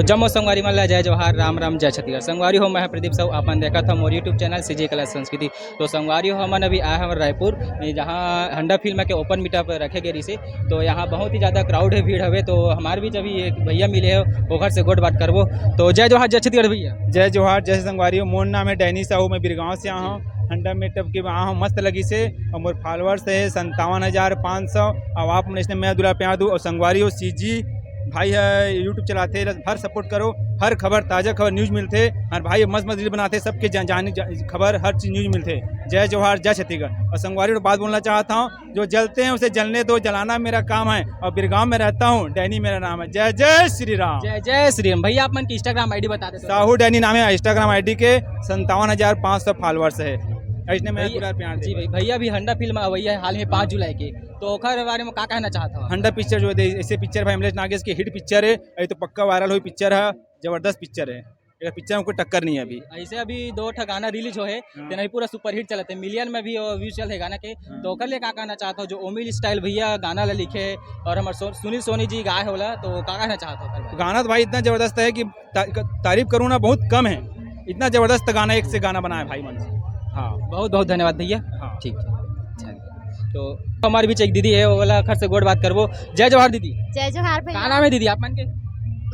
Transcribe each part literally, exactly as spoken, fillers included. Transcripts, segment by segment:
जम्मो संगवारी मन ला जय जोहार, राम राम, जय छत्तीसगढ़। संगवारी हो, मैं ह प्रदीप साहू, आप मन देखत हव मोर YouTube चैनल सीजी कला संस्कृति। तो संगवारी हो, हमन अभी आए हवन रायपुर, जहाँ हंडा फिल्म के ओपन मीटअप रखे गे रिहिसे। तो यहाँ बहुत ही ज्यादा क्राउड हे, भीड़ हवे। तो हमार बीच अभी एक भैया मिले हे, ओखर से गोठ बात करबो। तो जय जोहार, जय छत्तीसगढ़ भैया। जय जोहार, जय संगवारी हो। मोर नाम हे डैनी साहू, मैं बिरगांव से आए हव। हंडा मीटअप के आए हव, मस्त लगिसे। अउ मोर फॉलोअर्स हे संतावन हजार पाँच सौ। अउ आप मन अइसने मया दुलार प्यार दू। अउ संगवारी हो, सीजी भाई ह, YouTube चलाथे, हर सपोर्ट करो, हर खबर, ताजा खबर, न्यूज मिलथे। हर भाई मस्त मस्त रील बनाथे, सबके जान, जान, जान, खबर, हर चीज न्यूज मिलथे। जय जोहार, जय छत्तीसगढ़। अउ संगवारी हो, बात बोलना चाहत हव, जो जलते हैं उसे जलने दो, जलाना मेरा काम है, और बिरगांव में रहता हूँ, डैनी मेरा नाम है। जय जय श्री राम। जय जय श्री राम। भैया, आप मन के Instagram ID बता देते। साहू डैनी नाम है Instagram ID के, संतावन हजार पाँच सौ फॉलोअर्स है। अइसने मया दुलार प्यार जी दे। भाई, भैया भी हंडा फिल्म अवइया हे हाल में पाँच जुलाई के, तो ओखर बारे में का कहना चाहत हव? हंडा पिक्चर जो दे, ऐसे पिक्चर भाई अमलेश नागेश के हिट पिक्चर है, ये तो पक्का वायरल हुई पिक्चर है, जबरदस्त पिक्चर है। ये पिक्चर में कोई टक्कर नहीं है अभी। ऐसे अभी दो ठा गाना रिलीज होहे, हाँ। तेन अभी पूरा सुपरहिट चलत हे, मिलियन में भी व्यूज चलत हे गाना के। हाँ। तो ओकर लिए का कहना चाहत हव, जो ओमिल स्टाइल भैया गाना ला लिखे हे अउ हमर सो-, सुनील सोनी जी गाए हे ओला, तो का कहना चाहत हव ओकर बारे में? गाना तो भाई इतना जबरदस्त है कि ता-, तारीफ करूँ ना, बहुत कम है। इतना जबरदस्त गाना, एक से गाना बनाए भाई मन। हाँ। बहुत बहुत धन्यवाद भैया। हाँ। ठीक है। अच्छा। तो हमारे बीच एक दीदी हे, ओला ओखर से गोठ बात करबो। जय जोहार दीदी। जय जोहार भैया। का नाम हे दीदी आप मन के?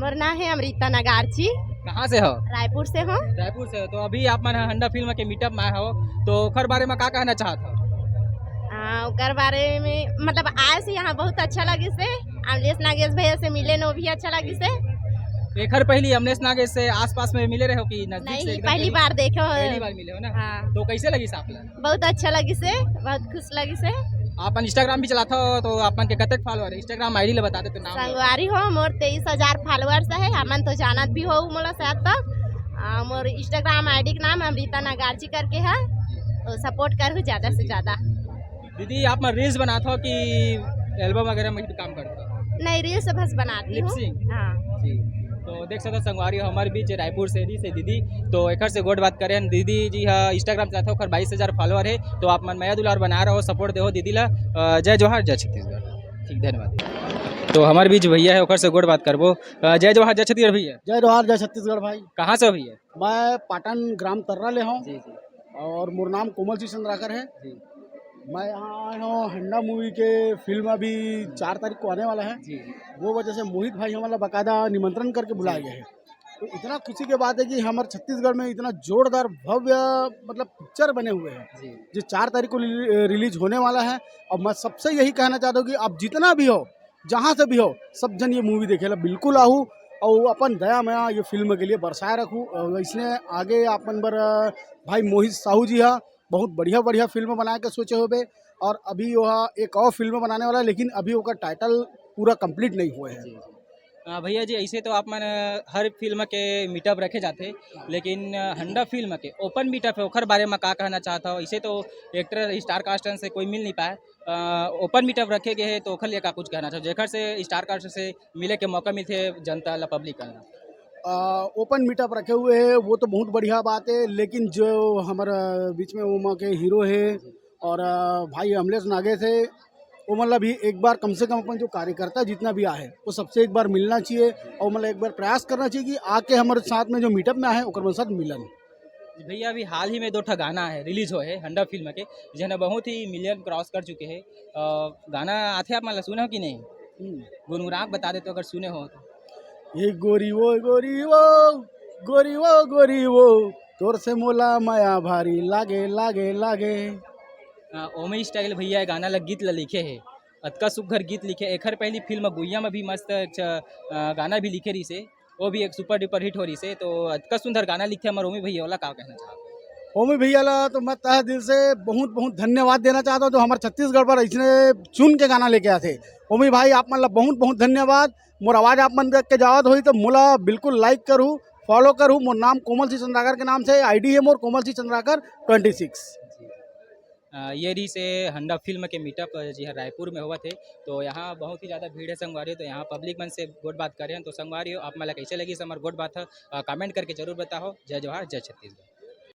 मोर नाम हे अमृता नगारची। कहाँ से हव? रायपुर से हव। रायपुर से हव। तो अभी आप मन ह हंडा फिल्म के मीटअप में आए हव, तो ओखर बारे में का कहना चाहत हव? आ, ओकर बारे में मतलब आए से यहाँ बहुत अच्छा लगिसे। अमलेश नागेश भैया से मिले न, वो भी अच्छा लगिसे। एखर पहली अमलेश नागेश से आसपास में मिले रहे हो कि नजदीक से नहीं, एकदम पहली पहली? बार देखे हो। पहली बार मिले हो ना? हाँ। तो कैसे लगिस आप ला? बहुत अच्छा लगिसे, बहुत खुश लगिसे। आप Instagram भी चलात हो, तो आप मन के कतेक फॉलोअर हे? Instagram ID ला बता देते, नाम ला। संगवारी हो, मोर तेईस हजार फॉलोअर्स हे। हमन तो जानत भी हो मोला शायद तक। आ, मोर Instagram ID के नाम अमृता नगारची करके हे, तो सपोर्ट करहु ज्यादा से ज्यादा। दीदी, आप मन रील्स बनात हो कि एल्बम वगैरह में भी काम करत हो? नहीं, रील्स बस बनाती हूँ। लिपसिंग? हाँ। जी। तो देख सकते हो संगवारी हो, हमारे बीच रायपुर से दी से दीदी, तो एकर से गोठ बात करे हैं। दीदी जी हाँ, Instagram चलाते हो, ओकर बाईस हजार फॉलोअर हे, तो आप मन मया दुलार बना रहो, सपोर्ट देहो दीदी ला। अ, जय जोहार, जय छत्तीसगढ़। ठीक, धन्यवाद। तो हमारे बीच भैया हे, ओकर से गोठ बात करबो। अ, जय जोहार, जय छत्तीसगढ़ भैया। जय जोहार, जय छत्तीसगढ़ भाई। कहाँ से हो भैया? मैं पाटन ग्राम तर्रा ले हूँ। जी, जी। और मोर नाम कोमल सिंह चंद्राकर है। जी। मैं यहाँ आए हूँ, हंडा मूवी के फिल्म अभी चार तारीख को आने वाला है। जी, जी। वो वजह से मोहित भाई हमारा बाकायदा निमंत्रण करके बुलाए गए हैं। तो इतना खुशी की बात है कि हमारे छत्तीसगढ़ में इतना जोरदार भव्य मतलब पिक्चर बने हुए हैं, जी। जो चार तारीख को रिली-, रिलीज होने वाला है। और मैं सबसे यही कहना चाहता हूँ कि आप जितना भी हो, जहाँ से भी हो, सब जन ये मूवी देखे ला बिल्कुल आहू और अपन दया मया ये फिल्म के लिए बरसाए रखू। और इसने आगे अपन बर, अ, भाई मोहित साहू जी हा बहुत बढ़िया बढ़िया फिल्म बनाए के सोचे होबे और अभी वो हा एक और फिल्म बनाने वाला है, लेकिन अभी ओकर टाइटल पूरा कंप्लीट नहीं हुए है। जी, जी। अ, भैया जी, ऐसे तो आप मन, अ, हर फिल्म के मीटअप रखे जाते, हाँ। लेकिन, अ, हंडा फिल्म के ओपन मीटअप है, ओकर बारे में का कहना चाहता हो? ऐसे तो एक्टर स्टार कास्ट से कोई मिल नहीं पाए, अ, ओपन मीटअप रखे गए हैं, तो ओखर लिए का कुछ कहना चाहत, जेखर से स्टार कास्ट से मिले के मौका मिलथे जनता ला, पब्लिक ला? अ, ओपन मीटअप रखे हुए हैं, वो तो बहुत बढ़िया बात है, लेकिन जो हमारा बीच में ओमा के हीरो है और, अ, भाई अमलेश नागेश है, वो मतलब भी एक बार कम से कम अपन जो कार्यकर्ता जितना भी आहे, वो सबसे एक बार मिलना चाहिए और मतलब एक बार प्रयास करना चाहिए कि आके हमारे साथ में जो मीटअप में आहे, ओकर मन साथ मिलन। भैया, अभी हाल ही में दो ठा गाना है, रिलीज होए है हंडा फिल्म के, जेन बहुत ही मिलियन क्रॉस कर चुके हैं। अ, गाना आथे आप मन ला सुने हो कि नहीं? हम्म। गुनगुना के बता देते हो अगर सुने हो तो। ये गोरी वो, गोरी वो, गोरी वो, गोरी वो, तोर से मोला मया भारी लागे, लागे, लागे। अ, ओमी स्टाइल भैया ये गाना ला, गीत ला लिखे है, अतका सुग्घर गीत लिखे। एखर पहली फिल्म गुइया में भी मस्त एक छ-, अ, गाना भी लिखे रहिसे। वो भी एक सुपर डुपर हिट हो रहिसे। तो अतका सुंदर गाना लिखे हमर ओमी भैया, ओला का कहना चाहत? ओमी भैया ला तो मैं तहे दिल से बहुत बहुत धन्यवाद देना चाहता हूँ, जो हमारे छत्तीसगढ़ पर इसने चुन के गाना लेके आते। ओमी भाई, आप मन ला बहुत बहुत धन्यवाद। मोर आवाज आप मन तक के जावत होई तो मोला बिल्कुल लाइक करू, फॉलो करू। मोर नाम कोमल सिंह चंद्राकर के नाम से, आईडी है मोर कोमल सिंह चंद्राकर ट्वेंटी सिक्स। अ, ये रहिसे हंडा फिल्म के मीटअप, अ, जी हाँ, रायपुर में होवत हे। तो यहाँ बहुत ही ज्यादा भीड़ है संगवारी हो, तो यहाँ पब्लिक मन से गोठ बात करे हैं। तो संगवारी हो, आप मन ला कैसे लगिस हमर गोठ बात ह, अ, कमेंट करके जरूर बताओ। जय जोहार, जय छत्तीसगढ़।